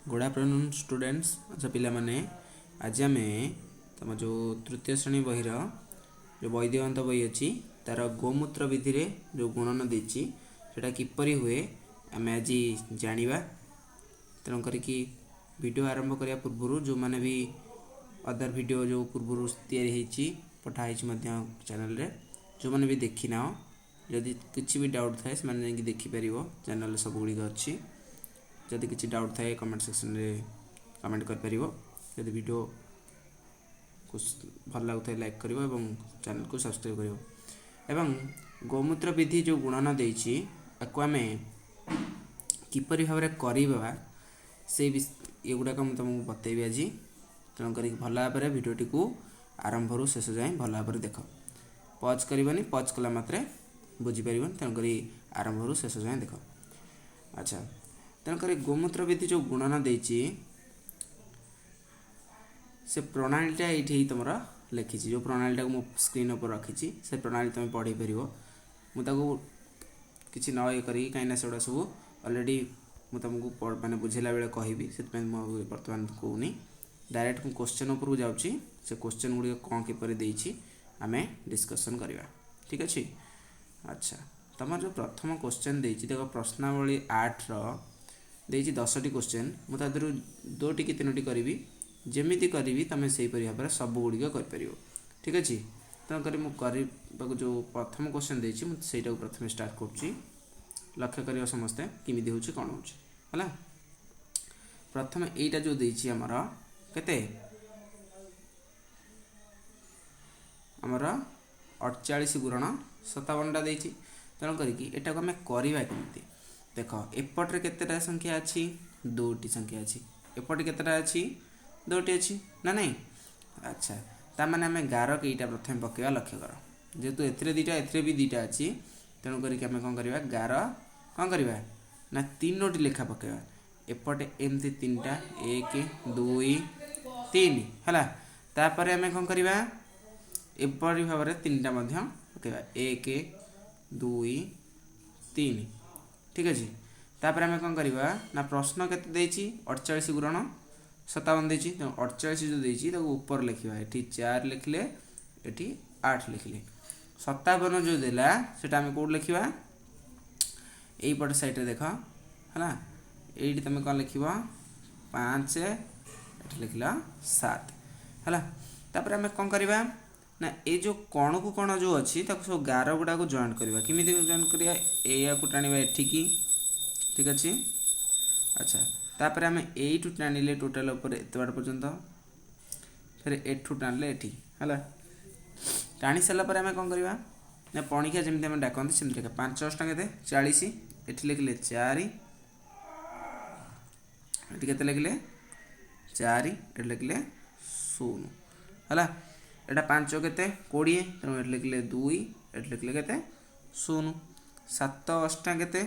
Good afternoon students. ଆଚ୍ଛା ପିଲାମାନେ, ଆଜି ଆମେ ତୁମ ଯେଉଁ ତୃତୀୟ ଶ୍ରେଣୀ ବହିର ଯେଉଁ ବୈଦିକଗଣିତ ବହି ଅଛି, ତାର ଗୋମୂତ୍ର ବିଧିରେ ଯେଉଁ ଗୁଣନ ଦେଇଛି ସେଇଟା କିପରି ହୁଏ ଆମେ ଆଜି ଜାଣିବା। ତେଣୁ କରିକି ଭିଡ଼ିଓ ଆରମ୍ଭ କରିବା ପୂର୍ବରୁ ଯେଉଁମାନେ ବି ଅଦର ଭିଡ଼ିଓ ଯେଉଁ ପୂର୍ବରୁ ତିଆରି ହେଇଛି, ପଠା ହେଇଛି ମଧ୍ୟ ଚ୍ୟାନେଲରେ, ଯେଉଁମାନେ ବି ଦେଖିନାହ, ଯଦି କିଛି ବି ଡାଉଟ୍ ଥାଏ ସେମାନେ ଯାଇକି ଦେଖିପାରିବ। ଚ୍ୟାନେଲରେ ସବୁଗୁଡ଼ିକ ଅଛି। ଯଦି କିଛି ଡାଉଟ୍ ଥାଏ କମେଣ୍ଟ ସେକ୍ସନରେ କମେଣ୍ଟ କରିପାରିବ। ଯଦି ଭିଡ଼ିଓକୁ ଭଲ ଲାଗୁଥାଏ ଲାଇକ୍ କରିବ ଏବଂ ଚ୍ୟାନେଲକୁ ସବସ୍କ୍ରାଇବ୍ କରିବ। ଏବଂ ଗୋମୂତ୍ର ବିଧି ଯେଉଁ ଗୁଣନ ଦେଇଛି ତାକୁ ଆମେ କିପରି ଭାବରେ କରିବା ସେଇ ଏଗୁଡ଼ାକ ମୁଁ ତୁମକୁ ବତେଇବି ଆଜି। ତେଣୁ କରିକି ଭଲ ଭାବରେ ଭିଡ଼ିଓଟିକୁ ଆରମ୍ଭରୁ ଶେଷ ଯାଏଁ ଭଲ ଭାବରେ ଦେଖ। ପଜ୍ କରିବନି, ପଜ୍ କଲା ମାତ୍ରେ ବୁଝିପାରିବନି। ତେଣୁକରି ଆରମ୍ଭରୁ ଶେଷ ଯାଏଁ ଦେଖ। ଆଚ୍ଛା, ତେଣୁକରି ଗୋମୂତ୍ର ବିଧି ଯେଉଁ ଗୁଣନ ଦେଇଛି ସେ ପ୍ରଣାଳୀଟା ଏଇଠି ତୁମର ଲେଖିଛି। ଯେଉଁ ପ୍ରଣାଳୀଟାକୁ ମୁଁ ସ୍କ୍ରିନ୍ ଉପରେ ରଖିଛି ସେ ପ୍ରଣାଳୀ ତୁମେ ପଢ଼ି ପାରିବ। ମୁଁ ତାକୁ କିଛି ନ ଇଏ କରିକି, କାହିଁକିନା ସେଗୁଡ଼ା ସବୁ ଅଲରେଡ଼ି ମୁଁ ତୁମକୁ ମାନେ ବୁଝେଇଲା ବେଳେ କହିବି, ସେଥିପାଇଁ ମୁଁ ଆଉ ବର୍ତ୍ତମାନ କହୁନି। ଡାଇରେକ୍ଟ ମୁଁ କୋଶ୍ଚେନ୍ ଉପରକୁ ଯାଉଛି। ସେ କୋଶ୍ଚେନ୍ ଗୁଡ଼ିକ କ'ଣ କିପରି ଦେଇଛି ଆମେ ଡିସ୍କସନ୍ କରିବା। ଠିକ୍ ଅଛି। ଆଚ୍ଛା, ତୁମର ଯେଉଁ ପ୍ରଥମ କୋଶ୍ଚେନ୍ ଦେଇଛି ଦେଖ, ପ୍ରଶ୍ନାବଳୀ 8ର ଦେଇଛି 10ଟି କୋଶ୍ଚେନ୍। ମୁଁ ତା ଦେହରୁ 2ଟି କି 3ଟି କରିବି। ଯେମିତି କରିବି ତୁମେ ସେହିପରି ଭାବରେ ସବୁ ଗୁଡ଼ିକ କରିପାରିବ। ଠିକ୍ ଅଛି। ତେଣୁକରି ମୁଁ କରିବାକୁ ଯେଉଁ ପ୍ରଥମ କୋଶ୍ଚେନ୍ ଦେଇଛି ମୁଁ ସେଇଟାକୁ ପ୍ରଥମେ ଷ୍ଟାର୍ଟ କରୁଛି। ଲକ୍ଷ୍ୟ କରିବ ସମସ୍ତେ କେମିତି ହେଉଛି କ'ଣ ହେଉଛି। ହେଲା, ପ୍ରଥମେ ଏଇଟା ଯେଉଁ ଦେଇଛି ଆମର କେତେ, ଆମର 48 ଗୁଣନ 57ଟା ଦେଇଛି। ତେଣୁ କରିକି ଏଟାକୁ ଆମେ କରିବା କେମିତି ଦେଖ। ଏପଟରେ କେତେଟା ସଂଖ୍ୟା ଅଛି? 2ଟି ସଂଖ୍ୟା ଅଛି। ଏପଟେ କେତେଟା ଅଛି? 2ଟି ଅଛି ନା ନାଇଁ? ଆଚ୍ଛା, ତାମାନେ ଆମେ ଗାର କେଇଟା ପ୍ରଥମେ ପକାଇବା ଲକ୍ଷ୍ୟ କର। ଯେହେତୁ ଏଥିରେ 2ଟା ଏଥିରେ ବି 2ଟା ଅଛି, ତେଣୁ କରିକି ଆମେ କ'ଣ କରିବା, ଗାର କ'ଣ କରିବା ନା 3ଟି ଲେଖା ପକାଇବା। ଏପଟେ ଏମିତି 3ଟା, 1 2 3 ହେଲା। ତାପରେ ଆମେ କ'ଣ କରିବା, ଏପରି ଭାବରେ 3ଟା ମଧ୍ୟ ପକାଇବା, 1 2 3। ଠିକ୍ ଅଛି। ତାପରେ ଆମେ କ'ଣ କରିବା ନା ପ୍ରଶ୍ନ କେତେ ଦେଇଛି, 48 ଗୁଣନ 57 ଦେଇଛି। ତେଣୁ 48 ଯେଉଁ ଦେଇଛି ତାକୁ ଉପରେ ଲେଖିବା। ଏଠି 4 ଲେଖିଲେ, ଏଠି 8 ଲେଖିଲେ। 57 ଯେଉଁ ଦେଲା ସେଟା ଆମେ କେଉଁଠି ଲେଖିବା, ଏଇପଟ ସାଇଡ଼୍ରେ ଦେଖ। ହେଲା, ଏଇଠି ତୁମେ କ'ଣ ଲେଖିବ, 5, ଏଠି ଲେଖିଲ 7। ହେଲା, ତାପରେ ଆମେ କ'ଣ କରିବା ନା ଏଇ ଯେଉଁ କଣକୁ କଣ ଯେଉଁ ଅଛି ତାକୁ ସବୁ ଗାର ଗୁଡ଼ାକୁ ଜଏଣ୍ଟ କରିବା। କେମିତି ଜଏଣ୍ଟ କରିବା, ଏଇଆକୁ ଟାଣିବା ଏଠିକି। ଠିକ୍ ଅଛି। ଆଚ୍ଛା, ତାପରେ ଆମେ ଏଇଠୁ ଟାଣିଲେ ଟୋଟାଲ ଉପରେ ଏତେ ବାଟ ପର୍ଯ୍ୟନ୍ତ, ଫେରେ ଏଠୁ ଟାଣିଲେ ଏଠି। ହେଲା, ଟାଣି ସାରିଲା ପରେ ଆମେ କ'ଣ କରିବା ନା ପଣିଖିଆ ଯେମିତି ଆମେ ଡାକନ୍ତି ସେମିତି ଲେଖିବା। 5 ଅଷ୍ଟା କେତେ, 40। ଏଠି ଲେଖିଲେ 4, ଏଠି କେତେ ଲେଖିଲେ 4, ଏଠି ଲେଖିଲେ 0। ହେଲା, ଏଟା 5 କେତେ 20, ତେଣୁ ଏଠି ଲେଖିଲେ 2, ଏଠି ଲେଖିଲେ କେତେ 0। 7 ଅଷ୍ଟା କେତେ,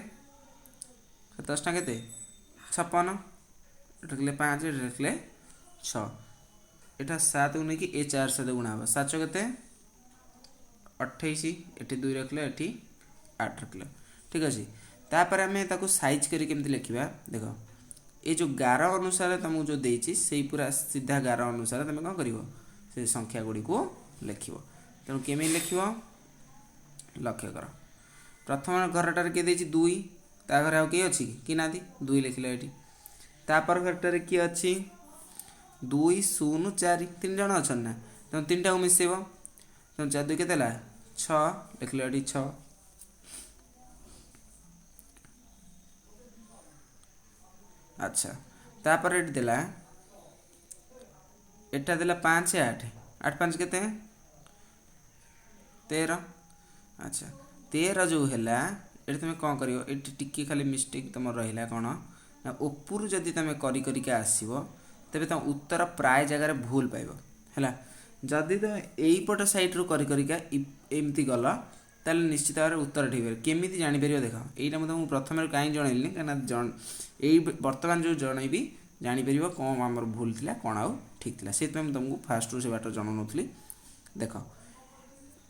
7 ଅଷ୍ଟା କେତେ 56, ଏଠି ଲେଖିଲେ 5, ଏଠି ଲେଖିଲେ 6। ଏଟା 7କୁ ନେଇକି ଏ 4 ସହିତ ଗୁଣା ହେବ, 7 କେତେ 28, ଏଠି 2 ରଖିଲେ, ଏଠି 8 ରଖିଲେ। ଠିକ୍ ଅଛି। ତାପରେ ଆମେ ତାକୁ ସାଇଜ୍ କରି କେମିତି ଲେଖିବା ଦେଖ। ଏ ଯେଉଁ ଗାର ଅନୁସାରେ ତୁମକୁ ଯେଉଁ ଦେଇଛି ସେଇ ପୁରା ସିଧା ଗାର ଅନୁସାରେ ତୁମେ କ'ଣ କରିବ, ସେ ସଂଖ୍ୟା ଗୁଡ଼ିକୁ ଲେଖିବ। ତେଣୁ କେମିତି ଲେଖିବ ଲକ୍ଷ୍ୟ କର। ପ୍ରଥମ ଘରଟାରେ କିଏ ଦେଇଛି 2, ତା ଘରେ ଆଉ କିଏ ଅଛି କି ନାହାନ୍ତି, 2 ଲେଖିଲେ ଏଠି। ତାପର ଘରଟାରେ କିଏ ଅଛି, 2 0 4, 3 ଜଣ ଅଛନ୍ତି ନା, ତେଣୁ 3ଟାକୁ ମିଶାଇବ। ତେଣୁ 4 2 କେତେ ହେଲା 6, ଲେଖିଲେ ଏଠି 6। ଆଚ୍ଛା, ତାପରେ ଏଠି ଦେଲା, ଏଟା ଦେଲା 5 8, 8 5 କେତେ 13। ଆଚ୍ଛା, 13 ଯେଉଁ ହେଲା ଏଠି ତୁମେ କ'ଣ କରିବ, ଏଠି ଟିକେ ଖାଲି ମିଷ୍ଟେକ୍ ତୁମର ରହିଲା କ'ଣ ନା ଉପରୁ ଯଦି ତୁମେ କରି କରିକି ଆସିବ ତେବେ ତୁମ ଉତ୍ତର ପ୍ରାୟ ଜାଗାରେ ଭୁଲ ପାଇବ। ହେଲା, ଯଦି ତୁମେ ଏଇପଟ ସାଇଡ଼୍ରୁ କରି କରିକା ଏମିତି ଗଲ ତାହେଲେ ନିଶ୍ଚିତ ଭାବରେ ଉତ୍ତର ଠିକ୍ ହେବ। କେମିତି ଜାଣିପାରିବ ଦେଖ, ଏଇଟା ମୁଁ ତୁମକୁ ପ୍ରଥମେ କାହିଁ ଜଣେଇଲିନି, କାହିଁକିନା ଏଇ ବର୍ତ୍ତମାନ ଯେଉଁ ଜଣେଇବି ଜାଣିପାରିବ କ'ଣ ଆମର ଭୁଲ ଥିଲା କ'ଣ ଆଉ ଠିକ୍ ଥିଲା, ସେଥିପାଇଁ ମୁଁ ତୁମକୁ ଫାଷ୍ଟରୁ ସେ ବାଟ ଜଣାଉନଥିଲି। ଦେଖ,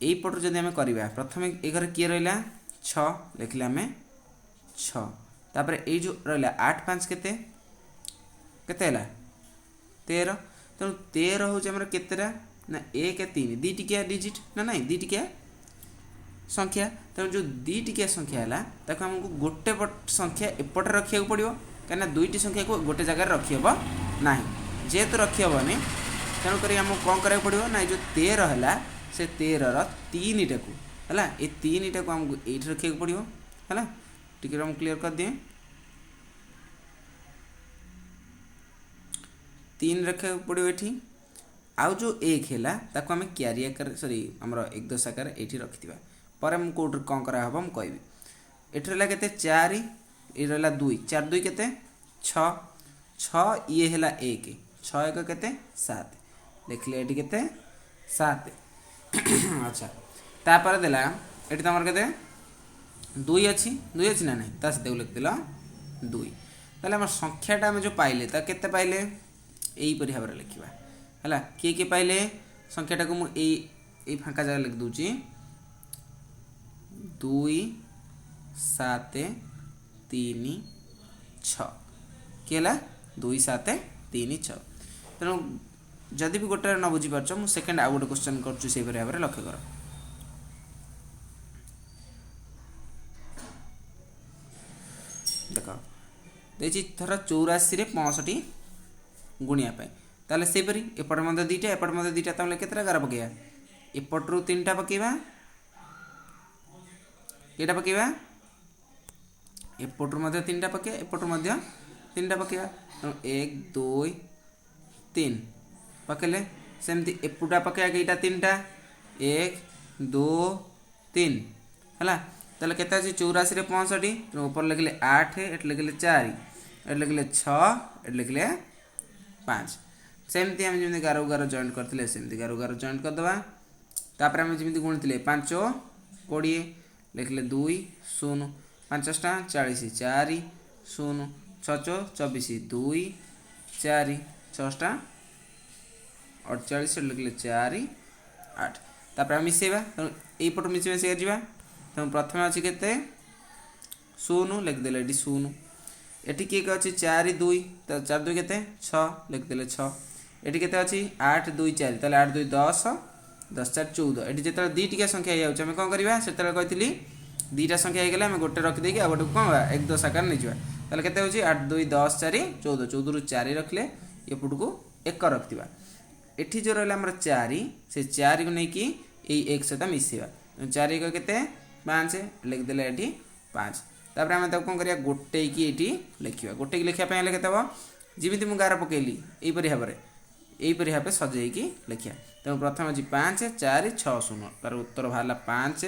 ଏଇପଟରୁ ଯଦି ଆମେ କରିବା, ପ୍ରଥମେ ଏ ଘରେ କିଏ ରହିଲା 6, ଲେଖିଲେ ଆମେ 6। ତାପରେ ଏଇ ଯେଉଁ ରହିଲା 8 5 କେତେ କେତେ ହେଲା 13। ତେଣୁ 13 ହେଉଛି ଆମର କେତେଟା ନା 1 3 2 ଟିକିଆ ଡିଜିଟ୍ ନା ନାଇଁ 2 ଟିକିଆ ସଂଖ୍ୟା। ତେଣୁ ଯେଉଁ 2 ଟିକିଆ ସଂଖ୍ୟା ହେଲା ତାକୁ ଆମକୁ ଗୋଟେ ସଂଖ୍ୟା ଏପଟେ ରଖିବାକୁ ପଡ଼ିବ, କାହିଁକିନା ଦୁଇଟି ସଂଖ୍ୟାକୁ ଗୋଟେ ଜାଗାରେ ରଖିହେବ ନାହିଁ। ଯେହେତୁ ରଖିହେବନି ତେଣୁକରି ଆମକୁ କ'ଣ କରିବାକୁ ପଡ଼ିବ ନା ଏ ଯେଉଁ 13 ହେଲା ସେ 13ର 3ଟାକୁ ହେଲା ଏ 3ଟାକୁ ଆମକୁ ଏଇଠି ରଖିବାକୁ ପଡ଼ିବ ହେଲା। ଟିକେ ମୁଁ କ୍ଲିୟର କରିଦିଏ, 3 ରଖିବାକୁ ପଡ଼ିବ ଏଠି। ଆଉ ଯେଉଁ 1 ହେଲା ତାକୁ ଆମେ କ୍ୟାରି ଆକାର ସରି ଆମର 1 10 ଆକାରରେ ଏଇଠି ରଖିଥିବା। ପରେ ମୁଁ କେଉଁଠି କ'ଣ କରାହେବ ମୁଁ କହିବି। ଏଠି ରହିଲା କେତେ 4, ଏଇ ରହିଲା 2, 4 2 କେତେ 6, 6 ଇଏ ହେଲା 1, 6 1 କେତେ 7, ଲେଖିଲେ ଏଠି କେତେ 7। ଆଚ୍ଛା ତାପରେ ଦେଲା ଏଠି ତୁମର କେତେ 2 ଅଛି, 2 ଅଛି ନା ନାହିଁ, ତା ସହିତ ଲେଖିଦେଲ 2। ତାହେଲେ ଆମର ସଂଖ୍ୟାଟା ଆମେ ଯେଉଁ ପାଇଲେ ତା କେତେ ପାଇଲେ ଏଇପରି ଭାବରେ ଲେଖିବା ହେଲା। କିଏ କିଏ ପାଇଲେ ସଂଖ୍ୟାଟାକୁ ମୁଁ ଏଇ ଏଇ ଫାଙ୍କା ଜାଗାରେ ଲେଖିଦେଉଛି 2 7 3 6, କିଏ ହେଲା 2 7 3 6। ତେଣୁ ଯଦି ବି ଗୋଟାରେ ନ ବୁଝିପାରୁଛ ମୁଁ ସେକେଣ୍ଡ ଆଉ ଗୋଟେ କ୍ୱେଶ୍ଚନ୍ କରୁଛି ସେହିପରି ଭାବରେ ଲକ୍ଷ୍ୟ କର। ଦେଖ ଦେଇଛି ଧର 84ରେ 65 ଗୁଣିବା ପାଇଁ, ତାହେଲେ ସେହିପରି ଏପଟେ ମଧ୍ୟ 2ଟା ଏପଟେ ମଧ୍ୟ 2ଟା, ତାହେଲେ କେତେଟା ଗାର ପକାଇବା ଏପଟରୁ 3ଟା ପକାଇବା, ଏଇଟା ପକାଇବା, ଏପଟରୁ ମଧ୍ୟ 3ଟା ପକାଇବା, ଏପଟରୁ ମଧ୍ୟ 3ଟା ପକାଇବା। ତେଣୁ 1 2 3 ପକାଇଲେ, ସେମିତି ଏପଟା ପକାଇବା ଏଇଟା 3ଟା, 1 2 3 ହେଲା। ତାହେଲେ କେତେ ଅଛି 84ରେ 65, ତେଣୁ ଉପରେ ଲେଖିଲେ 8, ଏଠି ଲେଖିଲେ 4, ଏଠି ଲେଖିଲେ 6, ଏଠି ଲେଖିଲେ 5। ସେମିତି ଆମେ ଯେମିତି ଗାରକୁ ଗାର ଜଏଣ୍ଟ କରିଥିଲେ ସେମିତି ଗାରକୁ ଗାର ଜଏଣ୍ଟ କରିଦେବା। ତାପରେ ଆମେ ଯେମିତି ଗୁଣିଥିଲେ 5 20 ଲେଖିଲେ 2 0, 5 ଅଷ୍ଟା 40, 4 0, 6 24, 2 4, 6 ଅଷ୍ଟା 48, ଲେଖିଲେ 4 8। ତାପରେ ଆମେ ମିଶାଇବା, ତେଣୁ ଏଇପଟୁ ମିଶି ମିଶିକି ଯିବା। ତେଣୁ ପ୍ରଥମେ ଅଛି କେତେ 0, ଲେଖିଦେଲେ ଏଠି 0, ଏଠି କିଏ ଅଛି 4 2, 4 2 କେତେ 6, ଲେଖିଦେଲେ 6। ଏଠି କେତେ ଅଛି 8 2 4, ତାହେଲେ 8 2 10, 10 4 14। ଏଠି ଯେତେବେଳେ 2 ଟିକିଆ ସଂଖ୍ୟା ହେଇଯାଉଛି ଆମେ କ'ଣ କରିବା, ସେତେବେଳେ କହିଥିଲି 2ଟା ସଂଖ୍ୟା ହେଇଗଲେ ଆମେ ଗୋଟେ ରଖିଦେଇକି ଆଉ ଗୋଟେ କ'ଣ 1 10 ଆକାର ନେଇଯିବା। ତାହେଲେ କେତେ ହେଉଛି 8 2 10 4 14, 14ରୁ 4 ରଖିଲେ ଏପଟକୁ 1 ରଖିଥିବା। ଏଠି ଯେଉଁ ରହିଲା ଆମର 4, ସେ 4କୁ ନେଇକି ଏଇ 1 ସହିତ ମିଶାଇବା। 4 1 କେତେ 5, ଲେଖିଦେଲେ ଏଠି 5। ତାପରେ ଆମେ ତାକୁ କ'ଣ କରିବା ଗୋଟେଇକି ଏଇଠି ଲେଖିବା। ଗୋଟେଇକି ଲେଖିବା ପାଇଁ ହେଲେ କେତେ ହେବ, ଯେମିତି ମୁଁ ଗାର ପକେଇଲି ଏଇପରି ଭାବରେ ଏଇପରି ଭାବେ ସଜେଇକି ଲେଖିବା। ତେଣୁ ପ୍ରଥମେ ଅଛି 5 4 6 0, ତାର ଉତ୍ତର ବାହାରିଲା 5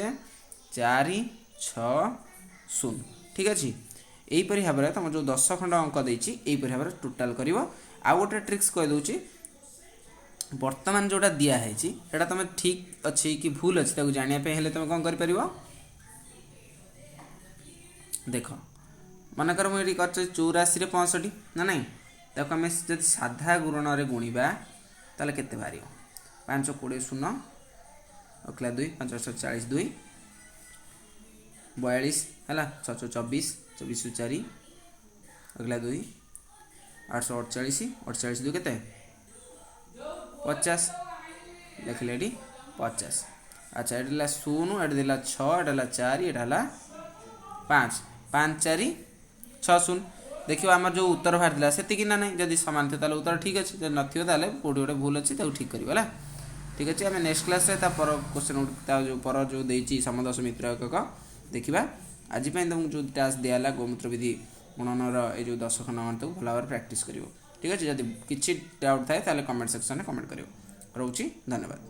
4 6 0। ଠିକ୍ ଅଛି, ଏଇପରି ଭାବରେ ତୁମ ଯେଉଁ 10 ଖଣ୍ଡ ଅଙ୍କ ଦେଇଛି ଏଇପରି ଭାବରେ ଟୋଟାଲ୍ କରିବ। ଆଉ ଗୋଟେ ଟ୍ରିକ୍ସ କହିଦେଉଛି, ବର୍ତ୍ତମାନ ଯେଉଁଟା ଦିଆହେଇଛି ସେଇଟା ତୁମେ ଠିକ୍ ଅଛି କି ଭୁଲ ଅଛି ତାକୁ ଜାଣିବା ପାଇଁ ହେଲେ ତୁମେ କ'ଣ କରିପାରିବ। ଦେଖ ମନେକର ମୁଁ ଏଠି କରିଛି 84ରେ 65 ନା ନାଇଁ, ତାକୁ ଆମେ ଯଦି ସାଧା ଗୁଣନରେ ଗୁଣିବା ତାହେଲେ କେତେ ବାହାରିବ 5 20 0 ରଖିଲା 2, 5 8 40 2 42 ହେଲା, 6 24 24 4 ରଖିଲା 2, 848 48 2 କେତେ 50, ଲେଖିଲେ ଏଠି 50। ଆଚ୍ଛା ଏଠି ହେଲା 0, ଏଠି ଦେଲା 6, ଏଟା ହେଲା 4, ଏଟା ହେଲା 5, 5 4 6 0। ଦେଖିବ ଆମର ଯେଉଁ ଉତ୍ତର ବାହାରିଥିଲା ସେତିକି ନା ନାହିଁ, ଯଦି ସମାନ ଥିବ ତାହେଲେ ଉତ୍ତର ଠିକ୍ ଅଛି, ଯଦି ନଥିବ ତାହେଲେ କେଉଁଠି ଗୋଟେ ଭୁଲ ଅଛି ତାକୁ ଠିକ୍ କରିବ ହେଲା। ଠିକ୍ ଅଛି, ଆମେ ନେକ୍ସଟ କ୍ଲାସ୍ରେ ତା ପର କ୍ୱେଶ୍ଚନ୍ ତା ଯେଉଁ ପର ଯେଉଁ ଦେଇଛି ସମଦଶ ମିତ୍ର ଏକକ ଦେଖିବା। ଆଜି ପାଇଁ ତୁମକୁ ଯେଉଁ ଟାସ୍କ ଦିଆହେଲା ଗୋମୂତ୍ର ବିଧି ଗୁଣନର ଏଇ ଯେଉଁ 10 ଖଣ୍ଡ ଗଣିତକୁ ଭଲ ଭାବରେ ପ୍ରାକ୍ଟିସ୍ କରିବ। ଠିକ୍ ଅଛି, ଯଦି କିଛି ଡାଉଟ୍ ଥାଏ ତାହେଲେ କମେଣ୍ଟ ସେକ୍ସନରେ କମେଣ୍ଟ କରିବ। ରହୁଛି, ଧନ୍ୟବାଦ।